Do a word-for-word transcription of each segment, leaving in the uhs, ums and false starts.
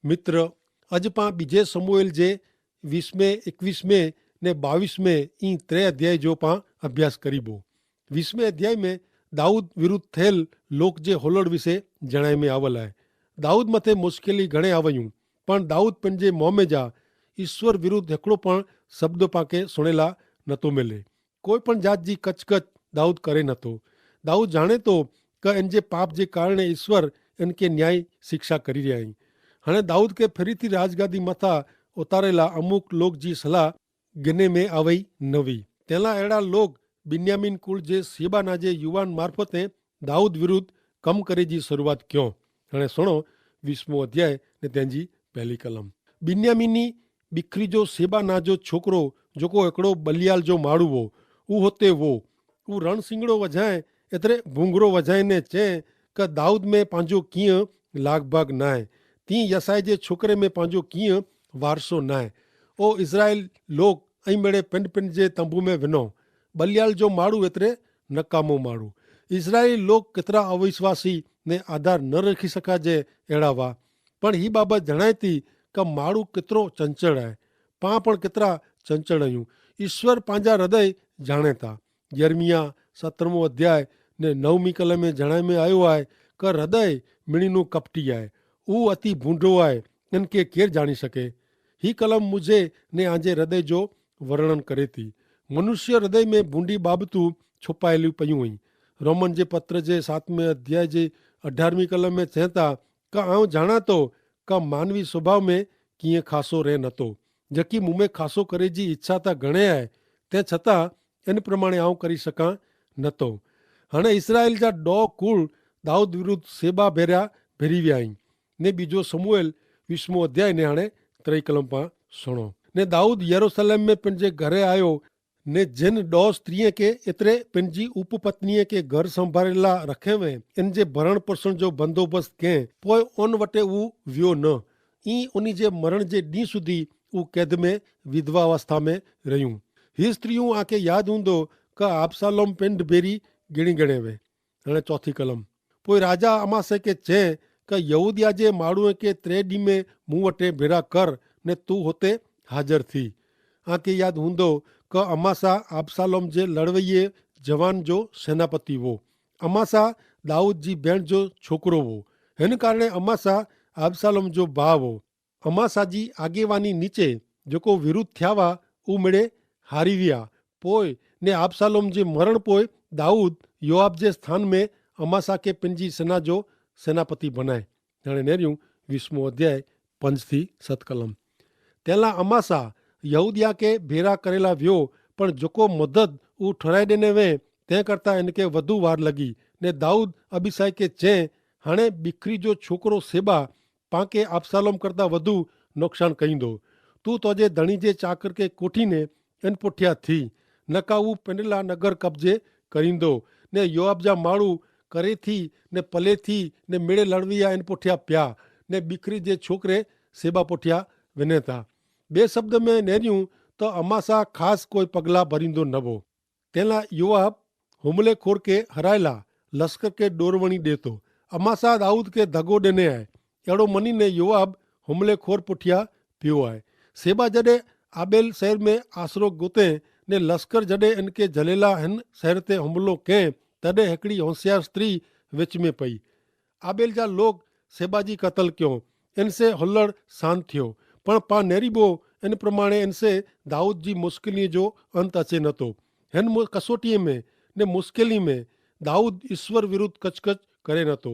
મિત્ર, અજ પાં બીજે સમૂએલ જે વીસ મેં એકવીસ મેં ને બાવીસ મેં ઈ ત્રે અધ્યાય જો પાં અભ્યાસ કરીબો. વીસ મેં અધ્યાય મેં દાઉદ વિરુદ્ધ થયેલ લોક જે હોલડ વિશે જણાય મેં આવલ હૈ. દાઉદ મતે મુશ્કેલી ઘણે આવયું, પણ દાઉદ પન જે મોં મેં જા ઈસ્વર વિરુદ્ધ હેકડો પણ શબ્દો પાંકે સુણેલા નતો મેલે. કોઈ પણ જાત જી કચકચ દાઉદ કરે નતો. દાઉદ જાણે તો કે એન જે પાપ જે કારણે ઈસ્વર એન કે ન્યાય શિક્ષા કરી રહ્યા હૈં. હણે દાઉદ કે ફેરી થી રાજગાદી મતા ઉતારેલા અમુક લોક જી સલાહ ગિને મેં આવય નવી. તેલા એડા લોક બિન્યામિન કુળ જે સેબા ના જે યુવાન મારફતે દાઉદ વિરુદ્ધ કમ કરે જી શરૂઆત ક્યો. હણે સુણો વીસ મો અધ્યાય ને તેની પહેલી કલમ. બિન્યામિની બિખરી જો સેબા ના જો છોકરો, જોકો એકડો બલિયાલ જો માડૂ વો, ઉ હોતે વો. ઉ રણસિંગડો વજાએ એતરે ભૂંગરો વજાએ ને ચે કે દાઉદ મેં પાંજો કિયા લાગભાગ નાય. તી યસાઈ જે છોકરે મેં પાંજો કિયા વારસો નાય. ઓ ઇઝરાઇલ લોક, અહીં મેડે પિંડ પિંડ જે તંબુ મેં વિનો. બલિયાલ જો માડૂ એતરે નકામો માડૂ. ઇઝરાઇલ લોક કેતરા અવિશ્વાસી ને આધાર ન રખી સકા જે એડાવા. પણ હી બાબત જણાયતી કે માડૂ કેતરો ચંચળ હૈ. પાં પણ કેતરા ચંચળ અયું. ઇશ્વર પાંજા હૃદય જાણેતા. યર્મિયા સત્રમો અધ્યાય ને નવમી કલમે જણાય મેં આયો હૈ કે હૃદય મિણીનું કપટી હૈ. ઉ અતિ ભૂંડો હૈ, એન કે કેર જાણી શકે? હી કલમ મુઝે ને આજે હૃદય જો વર્ણન કરે તી. મનુષ્ય હૃદય મેં ભૂંડી બાબતું છુપાયેલી પયું હૈં. રોમન જે પત્ર જે સાતમે અધ્યાય જે અઢારમી કલમ મેં ચેતા કે આઉં જાણાતો કે માનવી સ્વભાવ મેં કિંય ખાસો રહે નતો. જકી મુમે ખાસો કરે જી ઇચ્છા તા ગણે આય, તે છતાં એન પ્રમાણે આઉં કરી શકા નતો. હણે ઇસરાયેલ જા ડો કુળ દાઉદ વિરુદ્ધ સેબા ભેર્યા ભેરી વ્યાઈ. ને બીજો સમૂએલ વિશ્મો અધ્યાય ને હણે ત્રય કલમ પાં સુણો. ને દાઉદ યરુસલેમ મેં પન જે ઘરે આયો, ને જેન ડો સ્ત્રીએ કે એતરે પન જી ઉપપત્નીએ કે ઘર સંભારેલા રખે વે, એન જે ભરણ પર્સણ જો બંદોબસ્ત કે પોય ઓન વટે ઉ વ્યો ન. ઈ ઉની જે મરણ જે દી સુધી ઉ કેદ મેં વિધવાવસ્થા મેં રહ્યું. હી સ્ત્રી ઉં આકે યાદ હૂંદો કે આબ્સાલોમ પેંડ ભેરી ગિણી ગણે વે. હણે ચોથી કલમ. પોય રાજા અમાસે કે ચે કે યહૂદિયા જે માણુએ કે ત્રે દી મેં મું વટે ભેરા કર, ને તું હોતે હાજર થી. આકે યાદ હૂંદો કે અમાસા આબ્સાલોમ જે લડવૈયે જવાન જો સેનાપતિ વો. અમાસા દાઉદ જી ભેણ જો છોકરો વો. હેન કારણે અમાસા આબ્સાલોમ જો ભા વો. અમાસા જી આગેવાની નીચે જેકો વિરુદ્ધ થ્યાવા ઉમેડે હારી વ્યા. પોય ને આબ્સાલોમ જે મરણ પોય દાઉદ યોઆબ જે સ્થાન મેં અમાસા કે પન જી સેના જો સેનાપતિ ભનાય. નેર્યું વિશ્મો અધ્યાય પંજ થી સત કલમ. તેલા અમાસા યહૂદિયા કે ભેરા કરેલા વ્યો, પણ જોકો મદદ ઉં ઠરાઈ દેને વે તે કરતા એન કે વધુ વાર લગી. ને દાઉદ અબિસાય કે ચે, હણે બિખરી જો છોકરો સેબા પાંકે આબ્સાલોમ કરતા વધુ નોકસાન કહીંદો. તું તોજે ધણી જે ચાકર કે કોઠી ને એન પોઠ્યા થી, નકા ઉં પેંડલા નગર કબજે કરીંદો. ને યોઆબ જા માળુ કરે થી ને પલે થી ને મેળે લડવિયા એન પોઠ્યા પ્યા, ને બિખરી જે છોકરે સેબા પોઠ્યા વેને તા. બે શબ્દ મેં નેર્યું તો અમાસા ખાસ કોઈ પગલા ભરીંદો નવો. તેલા યોઆબ હુમલે ખોર કે હરાયેલા લશ્કર કે ડોરવણી દેતો. અમાસા દાઉદ કે ધગો દેને આય એડો મની ને યોઆબ હુમલે ખોર પોઠ્યા પ્યો આય. સેબા જડે આબેલ શહેર મેં આશરો ગોતે ને લશ્કર જડે એન કે જલેલા હેન શહેર તે હુમલો કેહ, તદે હેકડી હોંસિયાર સ્ત્રી વેચ મેં પઈ. આબેલ જા લોગ સેબા જી કતલ ક્યો, એન સે હોલ્લડ સાંત થ્યો. પણ પા નેરીબો એન પ્રમાણે એન સે દાઉદ જી મુશ્કેલી જો અંત અચે નતો. હેન કસોટી મેં ને મુશ્કેલી મેં દાઉદ ઈસ્વર વિરુદ્ધ કચકચ કરે નતો,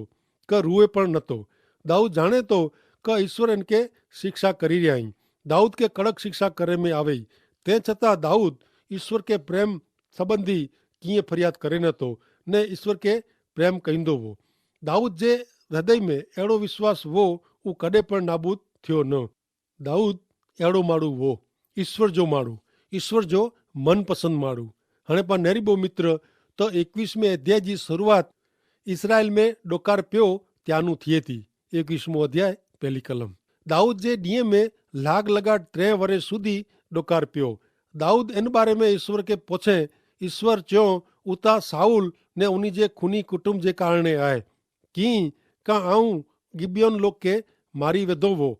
કે રૂએ પણ નતો. દાઉદ જાણે તો કે ઈસ્વર એન કે શિક્ષા કરી રહ્યા હૈં. દાઉદ કે કડક શિક્ષા કરે મેં આવે. તે છતાં દાઉદ ઈસ્વર કે પ્રેમ સંબંધી કિંય ફરિયાદ કરે નતો, ને ઈસ્વર કે પ્રેમ કહીંદો વો. દાઉદ જે હૃદય મેં એડો વિશ્વાસ વો, ઉં કદે પણ નાબૂદ થયો ન. દાઉદ એડો માડૂ વો, ઈસ્વર જો માડૂ, ઈસ્વર જો મનપસંદ માડૂ. હણે પા નેરીબો મિત્ર, તો એકવીસ મેં અધ્યાય જી શરૂઆત ઇસરાયેલ મેં ડોકાર પ્યો ત્યાંનું થિયે તી. એકવીસ મો અધ્યાય પહેલી કલમ. દાઉદ જે દિયે મેં લાગ લગાડ ત્રે વરે સુધી ડોકાર પ્યો. દાઉદ એન બારે મેં ઈસ્વર કે પોછે, ઈસ્વર ચ્યો, ઉતા સાઉલ ને ઉની જે ખૂની કુટુંબ જે કારણે આય. કિં કા આઉં ગિબિયોન લોકે મારી વેધો વો?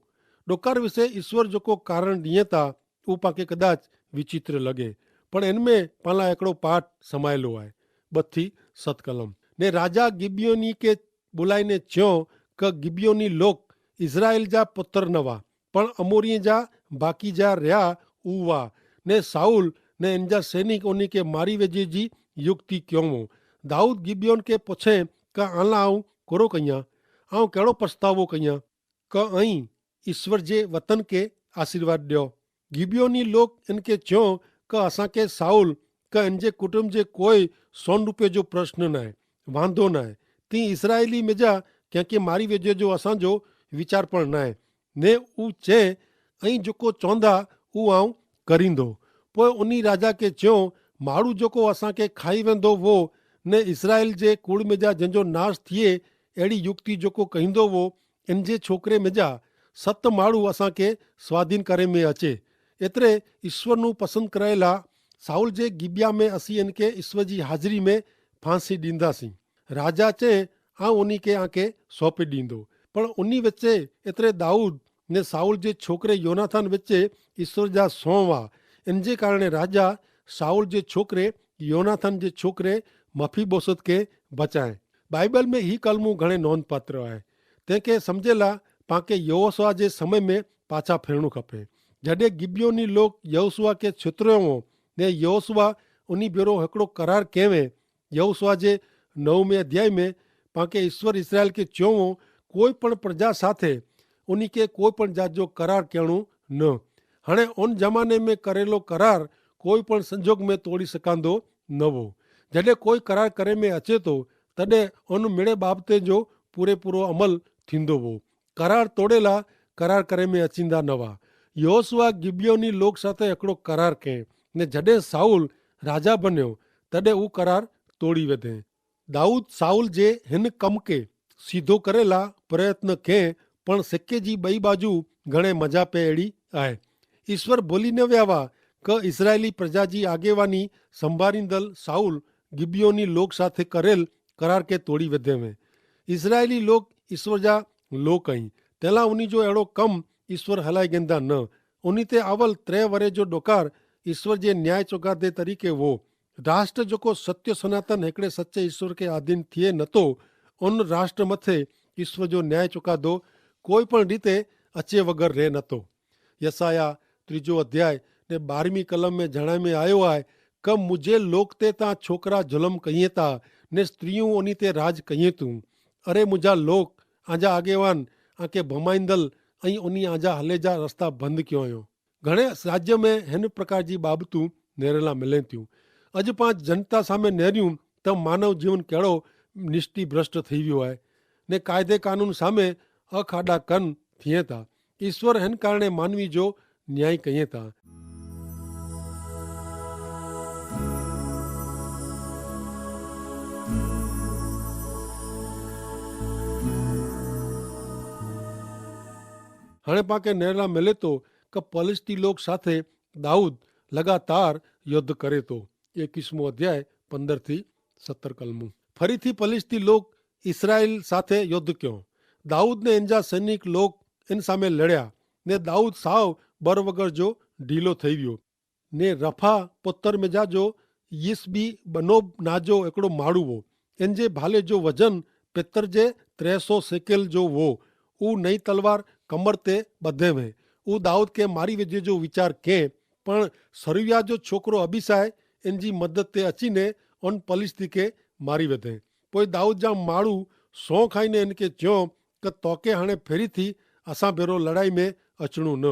ડોકાર વિશે ઈસ્વર જોકો કારણ દિયે તા ઉપાકે કદાચ વિચિત્ર લગે. પણ એન મેં પાલા એકડો પાઠ સમાયેલો આય. બત્થી સતકલમ. ને રાજા ગિબિયોની કે બોલાઈને ચ્યો, કે ગિબિયોની લોક ઇઝરાયેલ જા પત્ર નવા, પણ અમોરિયે જા બાકી જા રહ્યા ઉવા. ને સાઉલ ને એન જા સૈનિક ઓની કે મારી વેજે જી યુક્તિ ક્યોંવો. દાઉદ ગિબિયોન કે પછે, કે આલા આઉં કોરો કહિયા? આઉં કેડો પસ્તાવો કહિયા? કે અહીં ઈસ્વર જે વતન કે આશીર્વાદ દ્યો. ગિબિયોની લોક એન કે ચ્યો, કે અસાંકે સાઉલ કે એન જે કુટુંબ જે કોઈ સોન રૂપે જો પ્રશ્ન નાય, વાંધો નાય. તી ઇસરાયેલી મેજા ક્યાંકે મારી વેજે જો અસાંજો વિચાર પણ નાય. ને ઉં ચે, અહીં જોકો ચોંધા ઉં આઉં કરીંદો. પોય ઉની રાજા કે ચ્યો, માડૂ જોકો અસાંકે ખાઈ વેંદો વો, ને ઇસરાયેલ જે કુળ મેજા જેન જો નાશ થિયે એડી યુક્તિ જોકો કહીંદો વો, એન જે છોકરે મેજા સત માડૂ અસાંકે સ્વાધીન કરે મેં અચે. એતરે ઈસ્વરનું પસંદ કરાયેલા સાઉલ જે ગિબિયા મેં અસી એન કે ઈસ્વર જી હાજરી મેં ફાંસી દીંદા સી. રાજા ચે, આ ઉની કે આંકે સોંપી દીંદો. પણ ઉની વચ્ચે એતરે દાઉદ ને સાઉલ જે છોકરે યોનાથાન વચ્ચે ઈસ્વર જા સોંવા. એન જે કારણે રાજા સાઉલ જે છોકરે યોનાથાન જે છોકરે મફીબોસત કે બચાએ. બાઈબલ મેં હી કલમું ઘણે નોંધપાત્ર આય. તેંકે સમઝેલા પાંકે યહોસવા જે સમય મેં પાછા ફેરણું ખપે. જડે ગિબિયોની લોક યહોસવા કે છેતર્યો હો, ને યહોસવા ઉની ભેરો હેકડો કરાર કહેવે. યહોસવા જે નવમે અધ્યાય મેં પાંકે ઈસ્વર ઇસરાયેલ કે ચ્યોવો, કોઈ પણ પ્રજા સાથે ઉની કે કોઈ પણ જાત જો કરાર કહેણું ન. હણે ઉન જમાને મેં કરેલો કરાર કોઈ પણ સંજોગ મેં તોડી સકાંદો નવો. જડે કોઈ કરાર કરે મેં અચેતો, તદે અનુ મેળે બાબતે જો પૂરેપૂરો અમલ થીંદો વો. કરાર તોડેલા કરાર કરે મેં અચીંદા નવા. યહોસુઆ ગિબિયોની લોક સાથે એકડો કરાર કહેં, ને જડે સાઉલ રાજા બન્યો, તદે ઉં કરાર તોડી વેધે. દાઉદ સાઉલ જે હેન કમકે સીધો કરેલા પ્રયત્ન કહેં, પણ સેકે જી બઈ બાજુ ઘણે મજા પે એડી આય. ઈસ્વર ભોલી ન વ્યાવા કે ઇસરાયેલી પ્રજા જી આગેવાની સંભારી દલ સાઉલ ગિબિયોની લોક સાથે કરેલ કરાર કે તોડી વધે વે. ઇસરાયેલી લોક ઈસ્વર જા લોક અહીં, તેલા ઉની જો એડો કમ ઈસ્વર હલાઈ ગેંદા ન. ઉની તે આવલ ત્રે વરે જો ડોકાર ઈસ્વર જે ન્યાય ચોકાદે તરીકે વો. રાષ્ટ્ર જોકો સત્ય સનાતન હેકડ઼ે સચ્ચે ઈસ્વર કે આધીન થિયે નતો, ઉન રાષ્ટ્ર મતે ઈસ્વર જો ન્યાય ચોકાદો કોઈ પણ રીતે અચ્છે વગર રહે નતો. યસાયાહ ત્રીજો અધ્યાય ને બારમી કલમ મેં જણાઈ મેં આયો આય, કે મુઝે લોક તે તા છોકરા જલમ કહિયે તા, ને સ્ત્રી ઉની તે રાજ કહિયે તું. અરે મુઝા લોક, આજા આગેવાન આકે ભમાઈંદલ અહીં ઉની આજા હલે જા રસ્તા બંધ ક્યો અયો. ઘણે રાજ્ય મેં હેન પ્રકાર જી બાબતું નેરેલા મિલે તું. અજ પાંચ જનતા સામે નેર્યું, તો માનવ જીવન કેડો નિષ્ટિભ્રષ્ટ થઈ વ્યો આય, ને કાયદે કાનૂન સામે અખાડા કન થિયે તા. ઈસ્વર હેન કારણે માનવી જો ન્યાય કહિયે તા. હણે પાંકે નેરલા મેલે તો કે પલિસ્તી લોક સાથે દાઉદ લગાતાર યુદ્ધ કરે તો. એકવીસમો અધ્યાય પંદર થી સત્તર કલમું. ફરીથી પલિસ્તી લોક ઇસરાયેલ સાથે યુદ્ધ ક્યો. દાઉદ ને એનજા સૈનિક લોક એન સામે લડ્યા, ને દાઉદ સાવ બર વગર જો ઢીલો થઈ વ્યો. ને રફા પોતર મેં જાજો યિસ્બી બનોબ નાજો એકડો માડૂ વો. એન જે ભાલે જો વજન પેતર જે ત્રે સો સેકેલ જો વો. ઉ નઈ તલવાર કમર તે બધે વે. ઉ દાઉદ કે મારી વેજે જો વિચાર કે, પણ સરુયા જો છોકરો અભિસાય એન જી મદદ તે અચીને અન પલિસ્તી કે મારી વધે. પોય દાઉદ જા માડૂ સોં ખાઈને એન કે ચ્યો, કે તોકે હણે ફેરી થી અસાં ભેરો લડાઈ મેં અચણું ન.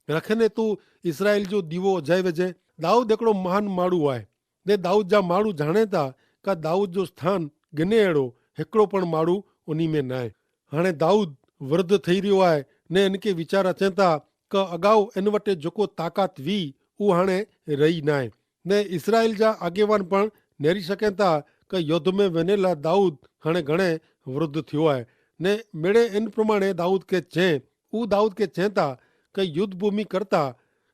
રખેને તું ઇસરાયેલ જો દીવો અજાય વજે. દાઉદ એકડો મહાન માડૂ આય, ને દાઉદ જા માડૂ જાણે તા કા દાઉદ જો સ્થાન ગિને એડો હેકડો પણ માડૂ ઉની મેં નાય. હણે દાઉદ વૃદ્ધ થઈ રહ્યો આય, ને એન કે વિચાર અચેતા કા અગાઉ એન વટે જોકો તાકાત વી ઉ હણે રહી નાય. ને ઇસરાયેલ જા આગેવાન પણ નેરી શકેતા કે યોદ્ધ મેં વેનેલા દાઉદ હણે ઘણે વૃદ્ધ થયો આય. ને મેળે એન પ્રમાણે દાઉદ કે ચે ઉ દાઉદ કે ચેતા કે યુદ્ધ ભૂમિ કરતા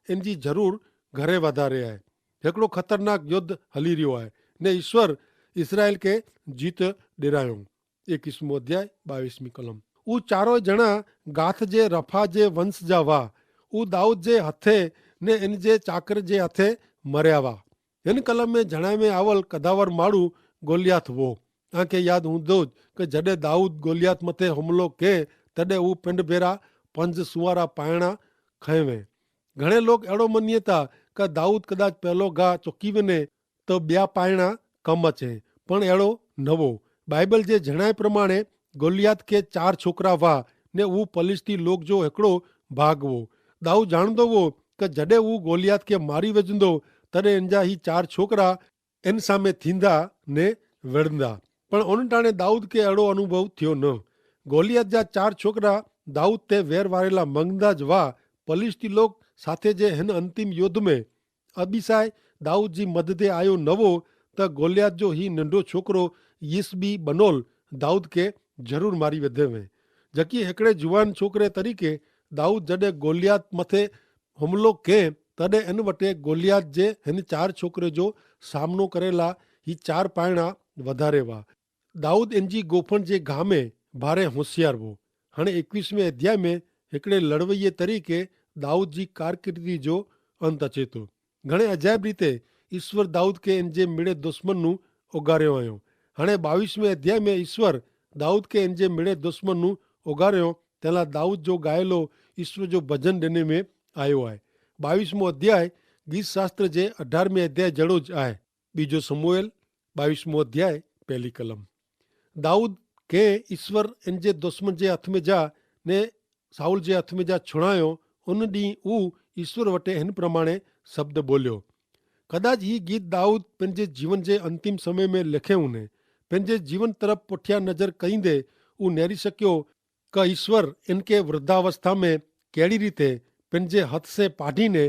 એન જી જરૂર ઘરે વધારે આય. હેકડો ખતરનાક યુદ્ધ હલી રહ્યો આય, ને ઇશ્વર ઇસરાયેલ કે જીત ડેરાયો. એકવીસમો અધ્યાય બાવીસમી કલમ. ઉચારો જણા ગાથ જે રફા જે વંશ જા વા. ઉદાઉદ જે હથે ને એન જે ચાકર જે હથે મર્યા વા. એન કલમ મેં જણાય મેં આવલ કદાવર માડૂ ગોલિયાથ વો. આંકે યાદ હુંદો જ કે જડે દાઉદ ગોલિયાથ મતે હુમલો કે તદે ઉં પિંડ ભેરા પંજ સુવારા પાયણા ખય વે. ઘણે લોક એડો મનિયે તા કે દાઉદ કદાચ પહેલો ગા ચોકી વેને તો બ્યા પાયણા કમ અચે. પણ એડો નવો બાઈબલ જે જણાય પ્રમાણે ગોલિયાથ કે ચાર છોકરા વા ને ઉં પલિસ્તી લોક જો હેકડો ભાગ વો. દાઉદ જાણદો વો કે જડે ઉં ગોલિયાથ કે મારી વેજંદો તદે એન જા હી ચાર છોકરા એન સામે થીંદા ને વેડંદા. પણ ઓનટાણે દાઉદ કે એડો અનુભવ થયો ન. ગોલિયાથ જા ચાર છોકરા દાઉદ તે વેર વારેલા મંગદા જ વા. પલિસ્તી લોક સાથે જે હેન અંતિમ યોદ્ધ મેં અબિસાય દાઉદ જી મદદે આયો નવો તો ગોલિયાથ જો હી નંડો છોકરો યિસ્બી બનોલ દાઉદ કે જરૂર મારી વધે વે. જકી હેકડ઼ે જુવાન છોકરે તરીકે દાઉદ જડે ગોલિયાથ મતે હુમલો કે તદે એન વટે ગોલિયાથ જે હેન ચાર છોકરે જો સામનો કરેલા હી ચાર પાયણા વધારે વા. દાઉદ એનજી ગોફણ જે ગામે ભારે હોશિયાર વો. હણે એકવીસ મેં અધ્યાય મેં હેકડ઼ે લડવૈયે તરીકે દાઉદ જી કારકિર્દી જો અંત અચેતો. ઘણે અજાયબ રીતે ઈસ્વર દાઉદ કે એનજે મેળે દુશ્મનનું ઓગાર્યો આયો. હણે બાવીસ મેં અધ્યાય મેં ઈસ્વર દાઉદ કે એનજે મેળે દુશ્મનનું ઓગાર્યો તેલા દાઉદ જો ગાયેલો ઈસ્વર જો ભજન દેને મેં આયો આય. બાવીસ મેં અધ્યાય ગીત શાસ્ત્ર જે અઢાર મેં અધ્યાય જેડો જ આય. બીજો સમૂએલ બાવીસ મેં અધ્યાય પહેલી કલમ. દાઉદ કે ઈસ્વર એનજે દુશ્મન જે હાથ મેં જા ને સાઉલ જે હાથ મેં જા છુણાયો ઉન દી ઉં ઈસ્વર વટે હેન પ્રમાણે શબ્દ બોલ્યો. કદાચ હી ગીત દાઉદ પેનજે જીવન જે અંતિમ સમય મેં લેખે ઉને પેનજે જીવન તરફ પોઠ્યા નજર કઈંદે ઉં નેરી શક્યો કે ઈસ્વર એનકે વૃદ્ધાવસ્થા મેં કેડી રીતે પેનજે હથ સે પાઢી ને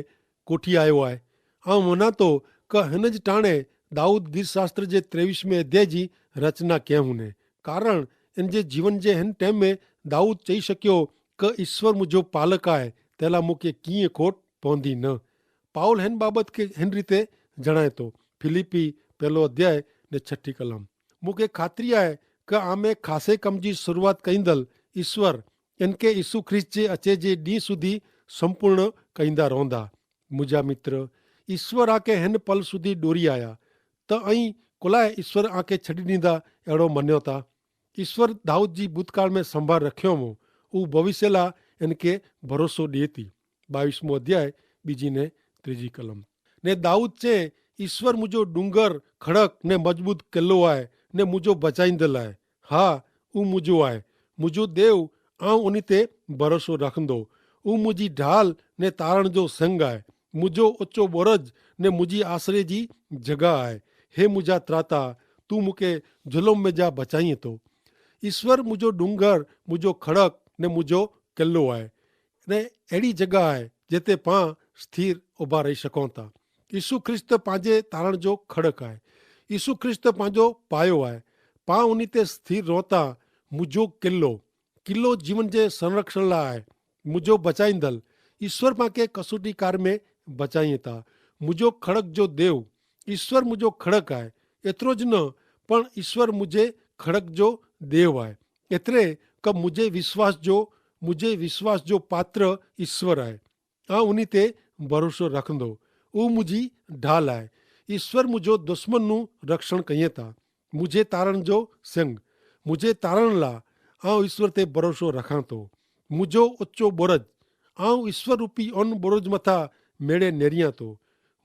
કોઠી આયો આય. આઉં મનાતો કે હેન જ ટાણે દાઉદ ગીતશાસ્ત્ર જે ત્રેવીસ મેં અધ્યાય જી રચના કહેં હુને. કારણ એનજે જીવન જે હેન ટેમ મેં દાઉદ ચહી શક્યો કે ઈસ્વર મુઝે પાલક આય તેલા મુકે કિંય ખોટ પોંધી ન. પાઉલ હેન બાબત કે હેન રીતે જણાયતો. ફિલિપ્પી પહેલો અધ્યાય ને છઠી કલમ. મુકે ખાતરી આય કે આમે ખાસે કમ જી શરૂઆત કઈંદલ ઈસ્વર એનકે ઈસુ ખ્રિસ્ત જે અચે જે દી સુધી સંપૂર્ણ કઈંદા રોંધા. મુજા મિત્ર, ઈસ્વર આકે હેન પલ સુધી ડોરી આયા. તો અહીં કોલાએ ઈસ્વર આકે છડી દીધા એડો મન્યો તા. ઈસ્વર દાઉદ જી ભૂતકાળ મેં સંભાર રખ્યો વો. ઉં ભવિષ્યલા એનકે ભરોસો દેતી. બાવીસ મું અધ્યાય બીજી ને ત્રીજી કલમ. ને દાઉદ ચે, ઈસ્વર મુજો ડુંગર ખડક ને મજબૂત કેલ્લો આય ને મુજો બચાઈંદલ આય. હા, ઉં મુજો આય. મુજો દેવ, આઉં ઉની તે ભરોસો રાખંદો. ઉં મુજી ઢાલ ને તારણ જો સંગ આય. મુજો ઓચો બોરજ ને મુજી આશરે જી જગા આય. હે મુજા ત્રાતા, તું મુકે જુલમ મેં જા બચાઈ તો. ઈસ્વર મુજો ડુંગર, મુજો ખડક ને મુજો કેલ્લો આય. ને એડી જગા આય જેતે પાં સ્થિર ઉભા રહી શકોતા. ઈસુ ખ્રિસ્ત પાંજે તારણ જો ખડક આય. ઈસુ ખ્રિસ્ત પાંજો પાયો આય. પાં ઉની તે સ્થિર રોતા. મુજો કિલ્લો, કિલ્લો જીવન જે સંરક્ષણ લા આય. મુજો બચાઈંદલ, ઈસ્વર પાંકે કસૂટી કાર મેં બચાઈંતા. મુજો ખડક જો દેવ, ઈસ્વર મુજો ખડક આય. એતરો જ ન, પણ ઈસ્વર મુજે ખડક જો દેવ આય. એતરે કે મુજે વિશ્વાસ જો, મુજે વિશ્વાસ જો પાત્ર ઈસ્વર આય. આઉં ઉની તે ભરોસો રાખંદો. ઉં મુજી ઢાલ આય. ઈસ્વર મુજો દુશ્મન નું રક્ષણ કહિયે તા. મુજે તારણ જો સંગ, મુજે તારણ લા આઉં ઈસ્વર તે ભરોસો રાખા તો. મુજો ઓચો બોરજ, આઉં ઈસ્વર રૂપી અન બોરજ મતા મેળે નેરિયા તો.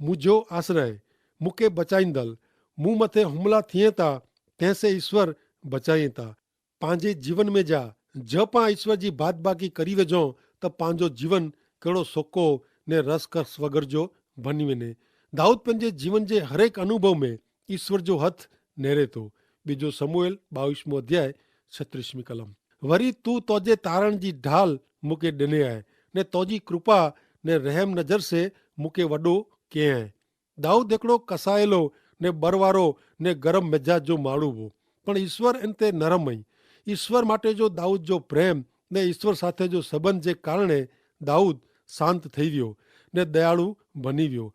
મુજો આશ્રય, મુકે બચાઈંદલ. મું મતે હુમલા થિયે તા, તેંસે ઈસ્વર બચાઈયે તા. પાંજે જીવન મેં જા, જ પાં ઈસ્વર જી ભાતભાકી કરી વેજો, તો પાંજો જીવન કેડો સોકો ને રસકસ વગર જો ભની વેને. દાઉદ પંજે જીવન જે હરેક અનુભવ મેં ઈસ્વર જો હત નેરે તો. બીજો સમૂએલ બાવીસ મું અધ્યાય છત્રીસ મી કલમ. વરી તું તોજે તારણ જી ઢાલ મુકે ડેને આય, ને તોજી કૃપા ને રહેમ નજર સે મુકે વડો કે આય. દાઉદ એકડો કસાયેલો ને બરવારો ને ગરમ મેજાજ જો માણુ વો, પણ ઈસ્વર એન તે નરમ હૈં. ઈસ્વર માટે જો દાઉદ જો પ્રેમ ને ઈસ્વર સાથે જો સંબંધ જે કારણે દાઉદ શાંત થઈ વ્યો ને દયાળુ ભની વ્યો.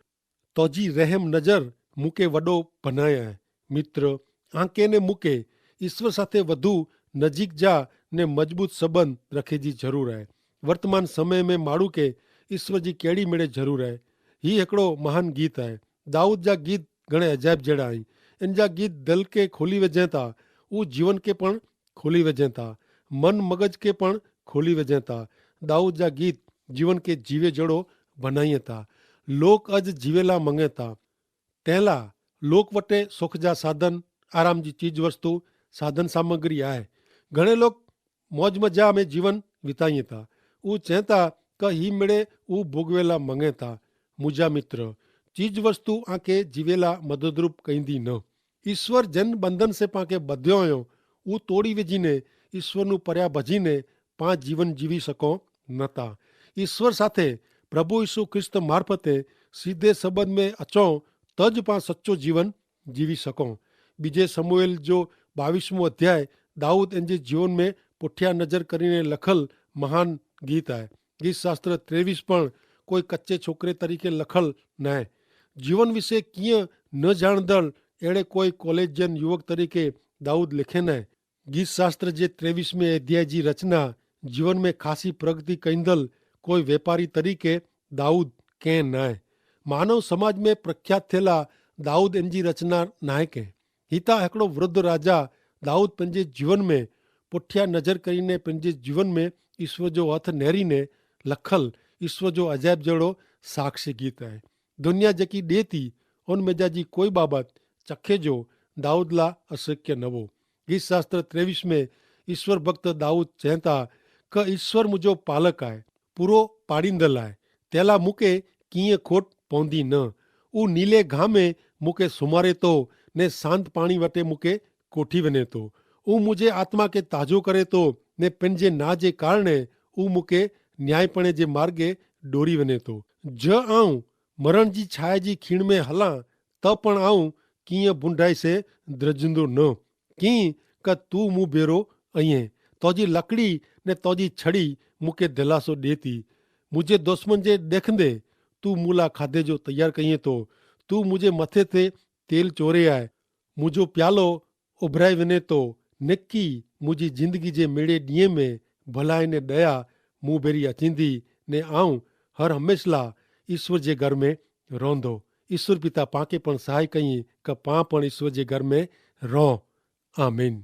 તોજી રહેમ નજર મુકે વડો ભનાયા હૈં. મિત્ર, આંકે ને મુકે ઈસ્વર સાથે વધુ નજીક જા ને મજબૂત સંબંધ રખે જી જરૂર હૈ. વર્તમાન સમય મેં માણૂ કે ઈસ્વર જી કેડી મેડે જરૂર હૈ. હી હેકડો મહાન ગીત હૈ. દાઉદ જા ગીત ઘણે અજાયબ જેડા હૈં. એન જા ગીત દલ કે ખોલી વજેતા, ઉં જીવન કે પણ ખોલી વજેતા, મન મગજ કે પણ ખોલી વજેતા. દાઉદ જા ગીત જીવન કે જીવે જેડો ભનાઈ થા. લોક અજ જીવેલા મંગે થા. તેલા લોક વટે સોખ જા સાધન, આરામ જી ચીજ વસ્તુ, સાધન સામગ્રી આય. ઘણે લોક મોજ મજા મેં જીવન વિતાઈ થા. ઉં ચેતા કે હી મેડે ઉં ભોગવેલા મંગે થા. મુજા મિત્ર, ચીજ વસ્તુ આંકે જીવેલા મદદરૂપ કઈંદી ન. ઈસ્વર જેન બંધન સે પાંકે બધ્યો અયો, ઉં તોડી વેજીને ઈસ્વરનું પર્યા ભજીને પાં જીવન જીવી સકો નતા. ઈસ્વર સાથે પ્રભુ ઈસુ ખ્રિસ્ત મારફતે સીધે સંબંધ મેં અચો, તો જ પાં સચો જીવન જીવી સકો. બીજે સમૂએલ જો બાવીસમો અધ્યાય દાઉદ એનજે જીવન મેં પુઠ્યા નજર કરીને લખલ મહાન ગીત આય. ગીત શાસ્ત્ર ત્રેવીસ પણ કોઈ કચ્ચે છોકરે તરીકે લખલ નાય. જીવન વિશે કિયા ન જાણદલ એડે કોઈ કોલેજિયન યુવક તરીકે દાઉદ લેખે નાય. ગીત શાસ્ત્ર જે ત્રેવીસ મેં અધ્યાય જી રચના જીવન મેં ખાસી પ્રગતિ કૈંદલ કોઈ વેપારી તરીકે દાઉદ કેહ નાય. માનવ સમાજ મેં પ્રખ્યાત થેલા દાઉદ એનજી રચના નાય કેહ. હિતા હેકડો વૃદ્ધ રાજા દાઉદ પંજે જીવન મેં પુઠ્યા નજર કરીને પંજે જીવન મેં ઈસ્વર જો હથ નેરી ને લખલ ઈસ્વર જો અજાયબ જેડો સાક્ષી ગીત હૈ. દુનિયા જેકી દેતી ઉન મેં જા જી કોઈ બાબત ચખે જો દાઉદલા અસક્ય નવો. ગીત શાસ્ત્ર ત્રેવીસ મેં ઈસ્વર ભક્ત દાઉદ ચેતા કે ઈસ્વર મુજો પાલક આય, પૂરો પાડીંદલ આય, તેલા મુકે કિંય ખોટ પોંદી ન. ઉં નીલે ઘામે મુકે સુમારે તો ને સાંત પાણી વટે મુકે કોઠી વને તો. ઉં મુજે આત્મા કે તાજો કરે તો ને પેનજે ના જે કારણે ઉં મુકે ન્યાયીપણે જે માર્ગે ડોરી વને તો. જ આઉં મરણ જી છાયા જી ખીણ મેં હલા તો પણ આઉં કિંય ભૂંડાઈ સે દ્રજંદો ન. કિંય કે તું મુભેરો અઇયે, તોજી લકડી ને તોજી છડી મુકે ધલાસો દેતી. મુઝે દુશ્મન જે દેખંદે તું મુલા ખાધે જો તૈયાર કહિયે તો. તું મુઝે મતે તે તેલ ચોરે આય, મુઝો પ્યાલો ઉભરાઈ વને તો. નેકી મુઝી જિંદગી જે મેડે દિયે મેં ભલાઈ ને દયા મુભેરી અચિંદી, ને આઉં હર હમેંશલા ઈસ્વર જે ઘર મેં રોંધો. ઈસ્વર પિતા પાંકે પણ સહાય કહિયે કે પાં પણ ઈસ્વર જે ઘર મેં રોં. આમીન.